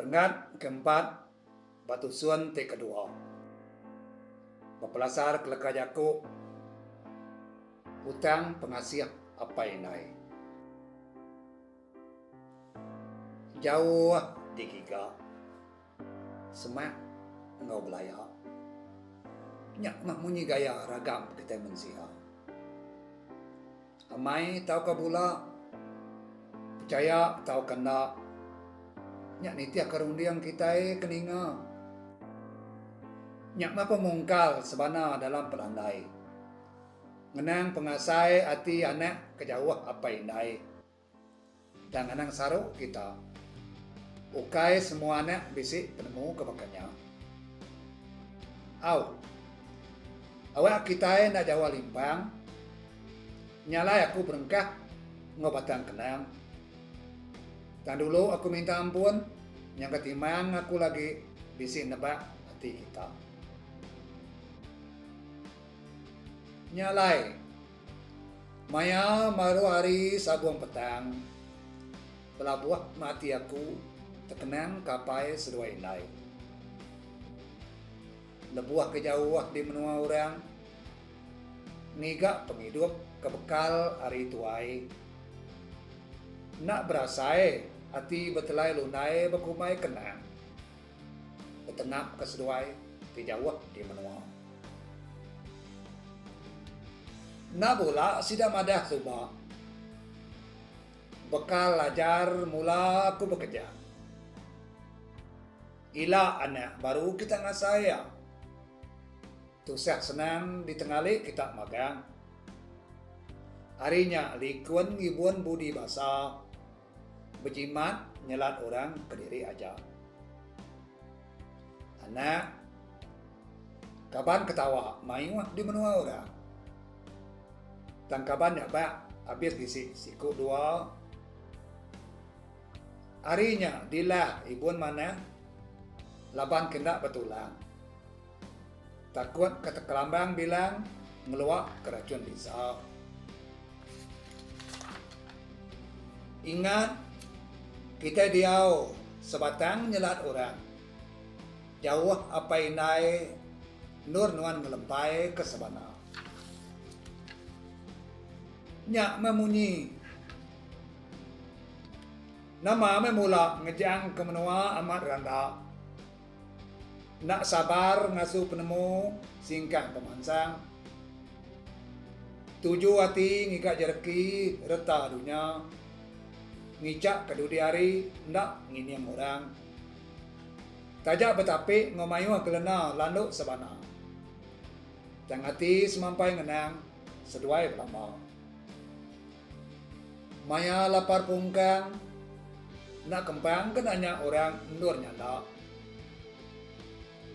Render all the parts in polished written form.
Renggat keempat ba tusun ti kedua. Bepelasar ke leka jaku utang pengasih apai indai. Jauh digiga semak enggau belaya. Nya mah munyi gaya ragam kitai mensia. Amai tauka bula, pechaya tauka enda, nya nitihka runding kitai ke ninga. Nya meh pemungkal sebana dalam pelandai. Ngenang pengasai ati anak ke jauh apai indai. Tang anang saru kita. Ukai semua anak bisi penemu ke baka nya. Au. Awak kitai enda jauh limpang. Nya alai aku berengkah enggau batang kenang. Tang dulu aku minta ampun nyangka timang aku lagi bisi nebak ati kita. Nya alai. Maya baru hari sabung petang, belabuh meh ati aku tekenang ke apai seduai indai. Lebuh ke jauh di menua orang, ngiga pengidup ke bekal ari tuai. Enda berasai ati betelai lundai bekumbai kenang. Betengap ke seduai ti jauh di menua. Enda bula sida madah suba. Bekal ajar mula aku bekeja. Ila anak baru kita ngasai iya. Tusah senang ditengali kita magang. Ari nya likun ngibun budi basa. Bejimat nyelat orang kediri aja. Anak, kaban ketawa mayuh di menua orang. Tang kaban nya ba abis bisi siku dua. Ari nya dilah ibun manah laban ke enda betulang. Takut ke tekelambang bilang ngelua ke rachun bisa. Ingat, kitai diau sebatang nyelat orang. Jauh apai indai endur nuan ngelempai ke sebana. Nya meh munyi. Nama meh mula ngejang ke menua amat randa. Enda sabar ngasu penemu singkang pemansang. Tuju ati ngiga jereki reta dunya. Ngichak ke dudi hari enda ngining orang. Taja betapi enggau mayuh gelena landu sebana. Tang ati semampai ngenang seduai belama. Maya lapar pungkang, enda kempang ke nanya orang endur nyanda.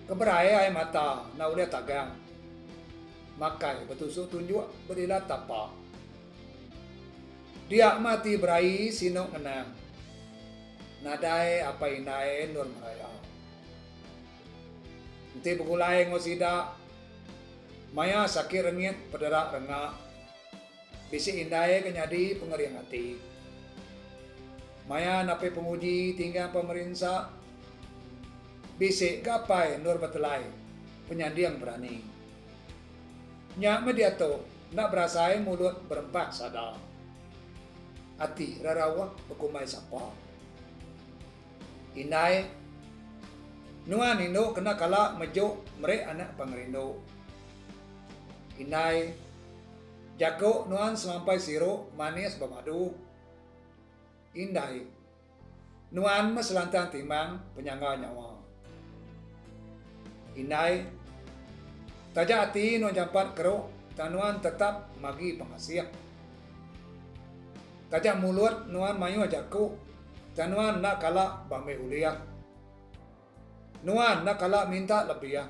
Keberai ai mata enda ulih tagang. Makai betusuk tunjuk bedilat tapa. Dia meh ati beraie sinu ngenang. Nadai apai indai endur meraya. Enti begulai enggau sida, maya sakit rengit pedera renga. Bisi indai ke nyadi pengering ati. Maya napi penguji tinggang pemerinsa, bisi ga apai endur betelai penyanding berani. Nya meh diatu enda berasai mulut berempah sada. Ati rerauh bekumbai sapa. Indai, nuan indu kena kala mejuk meri anak pengerindu. Indai, Jaku nuan semampai siru manis bemadu. Indai, nuan meh selantang timbang penyangga nyawa. Indai, taja ati nuan jampat keruk tang nuan tetap magi pengasih. Taja mulut nuan mayuh jaku tang nuan enda kala bambi ulih. Nuan enda kala minta lebih.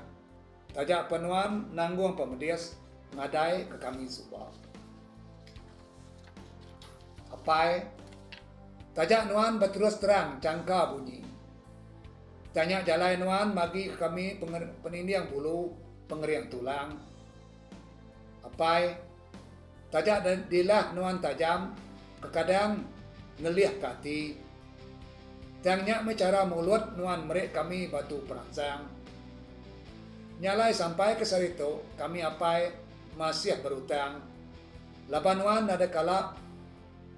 Taja pen nuan nanggung pemedis ngadai ke kami suba. Apai, taja nuan beterus terang changka bunyi. Tanya jalai nuan magi ke kami peninding bulu pengering tulang. Apai, taja dilah nuan tajam kekadang ngelih ke ati. Tang nya meh chara mulut nuan meri kami batu peransang. Nya alai sampai ke sehari tu kami apai masih berutang laban nuan nadai kala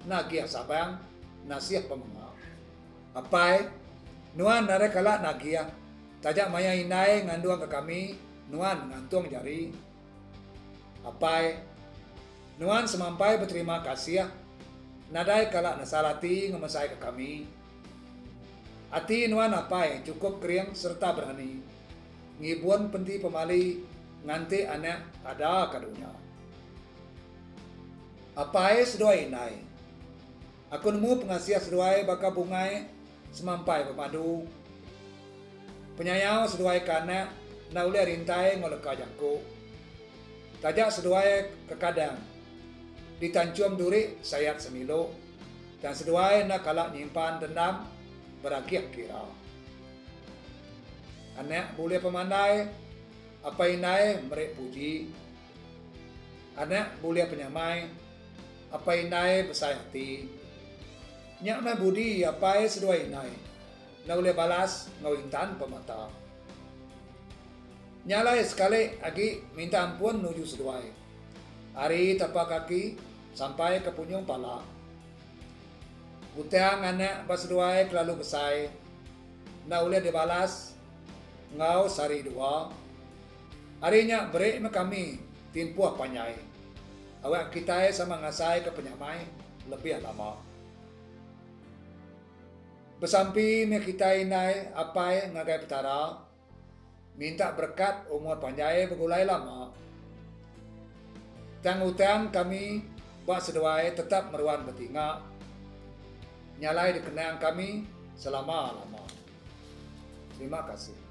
nagih sabang nasih pemenga. Apai, nuan nadai kala nagih taja maya indai ngandung ke kami nuan ngantung jari. Apai, nuan semampai beterima kasih nadai kala nesal ati ngemesaika kami. Ati nuan apai chukup kering sereta berani ngibun penti pemali nganti anak ada ka dunya. Apai seduai indai, aku nemu pengasih seduai baka bungai semampai bemadu. Penyayau seduai ke anak enda ulih rintai enggau leka jaku. Taja seduai kekadang ditanchum duri sayat semilu tang seduai enda kala nyimpan dendam beragih kira. Anak bulih pemandai, apai indai meri puji. Anak bulih penyamai, apai indai besai ati. Nya meh budi apai seduai indai. Enda ulih balas enggau intan pemata. Nya alai sekali agi minta ampun nuju seduai. Ari tapa kaki sampai ke punyung pala. Utang anak ba seduai kelalu besai enda ulih dibalas enggau sehari dua. Ari nya beri meh kami timpuh panjai awak kitai sama ngasaika penyamai lebih lama. Besampi meh kitai indai apai ngagai Petara minta berekat umur panjai begulai lama. Tang utang kami ba seduai tetap meruan betinga nyalai dikenang kami selama lama. Terima kasih.